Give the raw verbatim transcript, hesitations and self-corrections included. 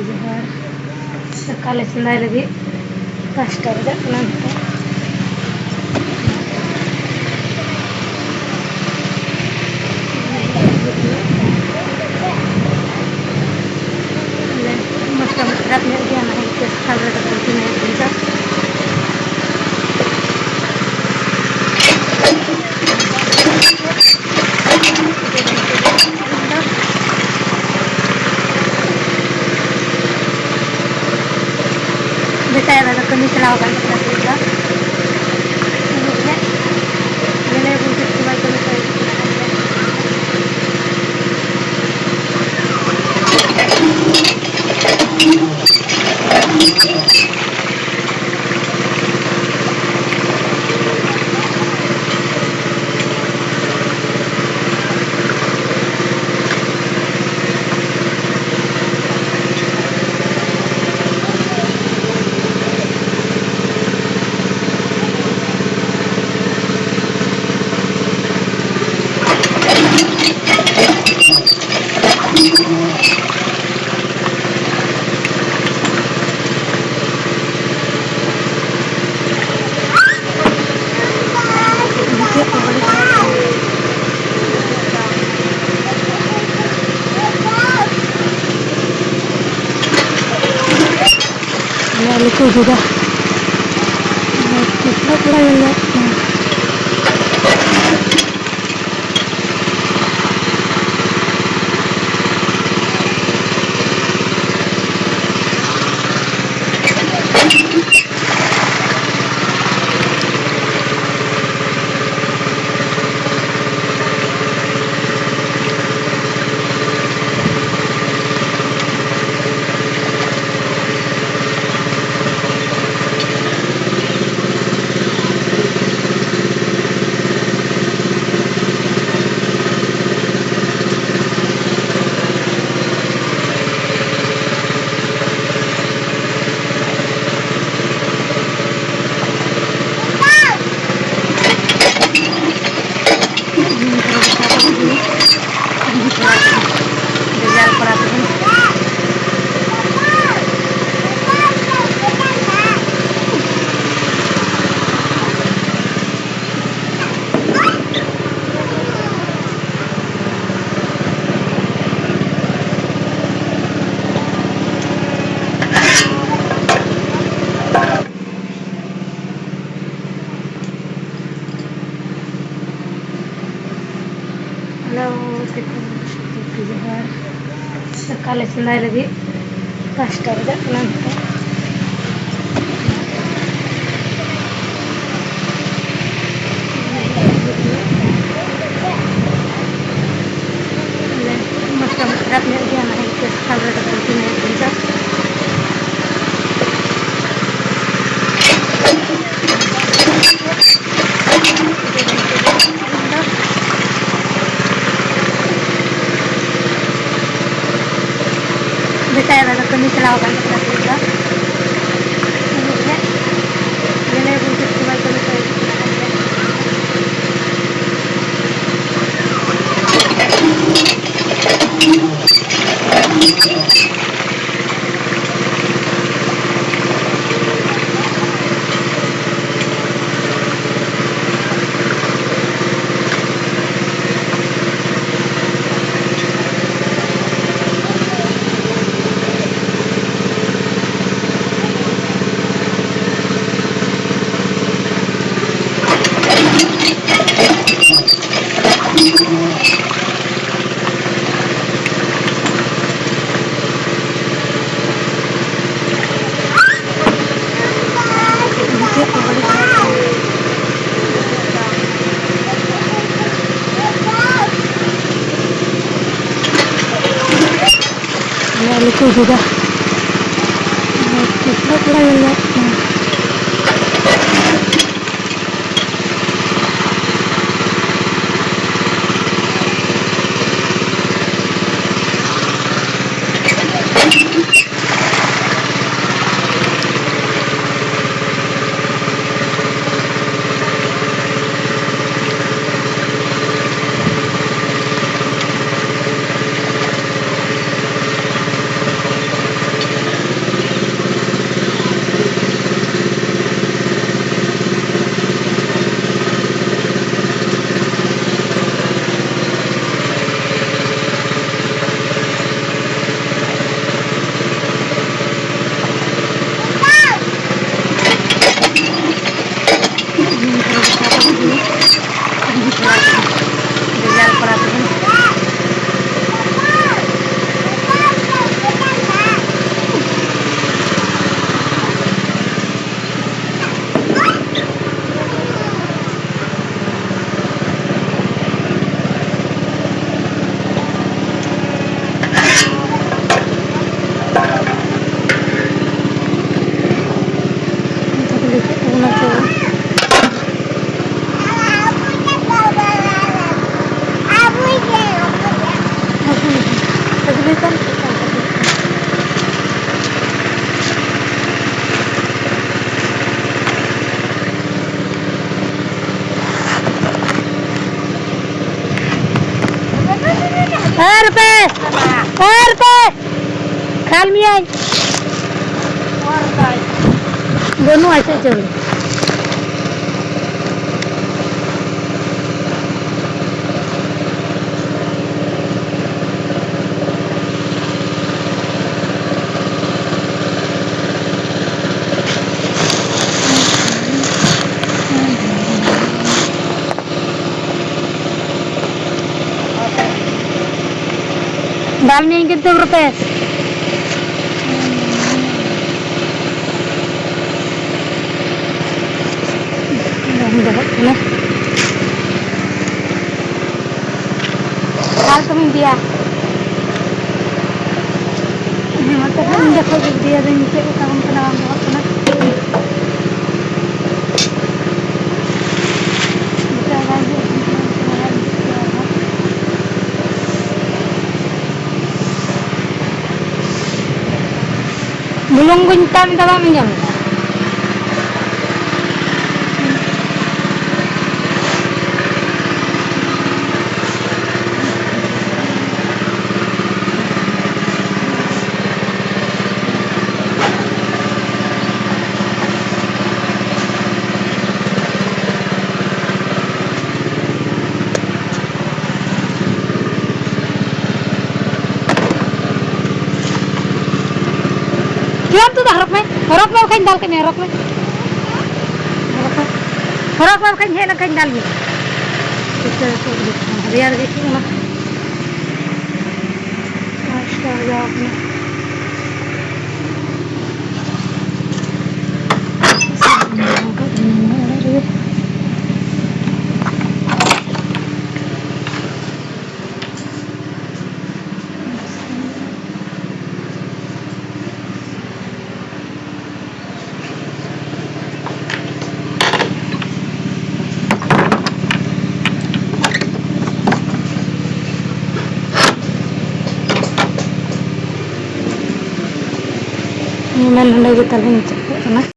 ᱡᱚᱦᱟᱨ᱾ ᱫᱟᱠᱟ ᱞᱮ ᱪᱚᱸᱫᱟᱭ ᱞᱟᱹᱜᱤᱫ ᱯᱟᱸᱪᱴᱟ ᱵᱟᱡᱟᱜ ᱠᱟᱱᱟ ᱱᱤᱛᱚᱜ᱾ ᱟᱞᱮ ᱢᱚᱥᱞᱟ ᱢᱟ ᱠᱷᱟᱨᱟᱯ ᱧᱚᱜ ᱜᱮᱭᱟ, ᱚᱱᱟ ᱠᱷᱟᱹᱛᱤᱨ ᱛᱮ ᱥᱟᱠᱟᱢ ᱨᱮᱫᱚ ᱵᱟᱹᱧ ᱪᱚᱸᱫᱟᱭᱟ ᱛᱮᱦᱮᱧ ᱫᱚ᱾ ᱵᱮᱴᱟ ᱮᱨᱟ ᱫᱚ ᱠᱟᱹᱢᱤ ᱪᱟᱞᱟᱣ ᱟᱠᱟᱱ ᱛᱟᱵᱚᱱᱟ ᱛᱮᱦᱮᱧ ᱫᱚ᱾ ᱮᱱᱮᱡ ᱨᱮ ᱧᱮᱞᱮ ᱵᱚᱞ ᱠᱷᱮᱞ ᱥᱚᱢᱚᱭ ᱠᱟᱹᱢᱤ ᱠᱚ ᱦᱤᱡᱩᱜ ᱠᱟᱱᱟ᱾ ᱟᱞᱮ ᱟᱞᱮ ᱠᱚ ᱩᱫᱩᱜᱟ᱾ ᱟᱨ ᱛᱷᱚᱲᱟ ᱛᱷᱚᱲᱟ ᱧᱮᱞᱚᱜ ᱠᱟᱱᱟ᱾ ᱡᱚᱦᱟᱨ᱾ ᱫᱟᱠᱟ ᱞᱮ ᱪᱚᱸᱫᱟᱭ ᱞᱟᱹᱜᱤᱫ ᱯᱟᱸᱪᱴᱟ ᱵᱟᱡᱟᱜ ᱠᱟᱱᱟ ᱱᱤᱛᱚᱜ᱾ ᱢᱚᱥᱞᱟ ᱢᱟ ᱠᱷᱟᱨᱟᱯ ᱧᱚᱜ ᱜᱮᱭᱟ, ᱚᱱᱟ ᱤᱭᱟᱹᱛᱮ ᱥᱟᱠᱟᱢ ᱨᱮᱫᱚ ᱵᱟᱹᱧ ᱪᱚᱸᱫᱟᱭᱟ ᱛᱮᱦᱮᱧ ᱫᱚ᱾ ᱵᱮᱴᱟ ᱮᱨᱟ ᱫᱚ ᱠᱟᱹᱢᱤ ᱪᱟᱞᱟᱣ ᱟᱠᱟᱱ ᱛᱟᱵᱚᱱᱟ ᱛᱮᱦᱮᱧ ᱫᱚ᱾ ᱩᱱᱤ ᱜᱮ ᱜᱮᱞᱮ ᱵᱩᱞ ᱠᱮᱫ ᱠᱚᱣᱟ ᱠᱟᱹᱢᱤ ᱠᱚ᱾ ᱟᱞᱮ ᱟᱞᱮ ᱠᱚ ᱩᱫᱩᱜᱟ᱾ ᱟᱨ ᱛᱤᱥ ᱦᱚᱸ ᱛᱷᱚᱲᱟ ᱧᱮᱞ ᱧᱚᱜ ᱠᱟᱱᱟ᱾ ᱦᱮᱸ ᱨᱩᱯᱮᱥ, ᱦᱮᱸ ᱨᱩᱯᱮᱥ, ᱠᱷᱟᱞ ᱢᱤᱭᱟᱹᱧ᱾ ᱵᱟᱹᱱᱩᱜᱼᱟ ᱪᱮᱫ ᱪᱚᱝ᱾ ᱫᱟᱞ ᱢᱤᱭᱟᱹᱧ ᱠᱤᱱᱛᱩ ᱨᱩᱯᱮᱥ᱾ ᱵᱟᱝ ᱫᱚᱦᱚᱜ ᱠᱟᱱᱟ᱾ ᱫᱟᱞ ᱠᱚᱢ ᱤᱫᱤᱭᱟ᱾ ᱦᱮᱸ, ᱢᱟ ᱛᱚᱵᱮ ᱤᱧ ᱡᱚᱠᱷᱚᱱ ᱜᱮ ᱤᱫᱤᱭᱟᱫᱟᱹᱧ, ᱪᱮᱫ ᱞᱮᱠᱟ ᱵᱟᱝ ᱠᱟᱱᱟ, ᱵᱟᱝ ᱫᱚᱦᱚᱜ ᱠᱟᱱᱟ᱾ ᱵᱩᱞᱩᱝ ᱠᱚᱧ ᱢᱮᱛᱟᱫ ᱢᱮᱫᱚ, ᱵᱟᱢ ᱟᱸᱡᱚᱢ ᱮᱫᱟ? ᱪᱮᱫ ᱮᱢ ᱛᱩᱫᱟ? ᱦᱚᱨᱚᱜ ᱢᱮ, ᱦᱚᱨᱚᱜ ᱢᱮ, ᱵᱟᱠᱷᱟᱧ ᱫᱟᱞ ᱠᱮᱫ ᱢᱮᱭᱟ, ᱦᱚᱨᱚᱜ ᱢᱮ᱾ ᱦᱚᱨᱚᱜ ᱢᱮ, ᱵᱟᱠᱷᱟᱧ ᱦᱮᱡ ᱞᱮᱱᱠᱷᱟᱱ ᱫᱟᱞ ᱢᱮᱭᱟ᱾ ᱨᱮᱭᱟᱲ ᱜᱮ ᱟᱹᱭᱠᱟᱹᱜ ᱠᱟᱱᱟ᱾ ᱯᱟᱸᱪᱴᱟ ᱵᱟᱡᱟᱣ ᱠᱟᱱᱟ᱾ ᱢᱟ ᱱᱚᱰᱮ ᱜᱮ ᱛᱟᱦᱞᱮ ᱢᱩᱪᱟᱹᱫ ᱠᱟᱜ ᱠᱟᱱᱟ᱾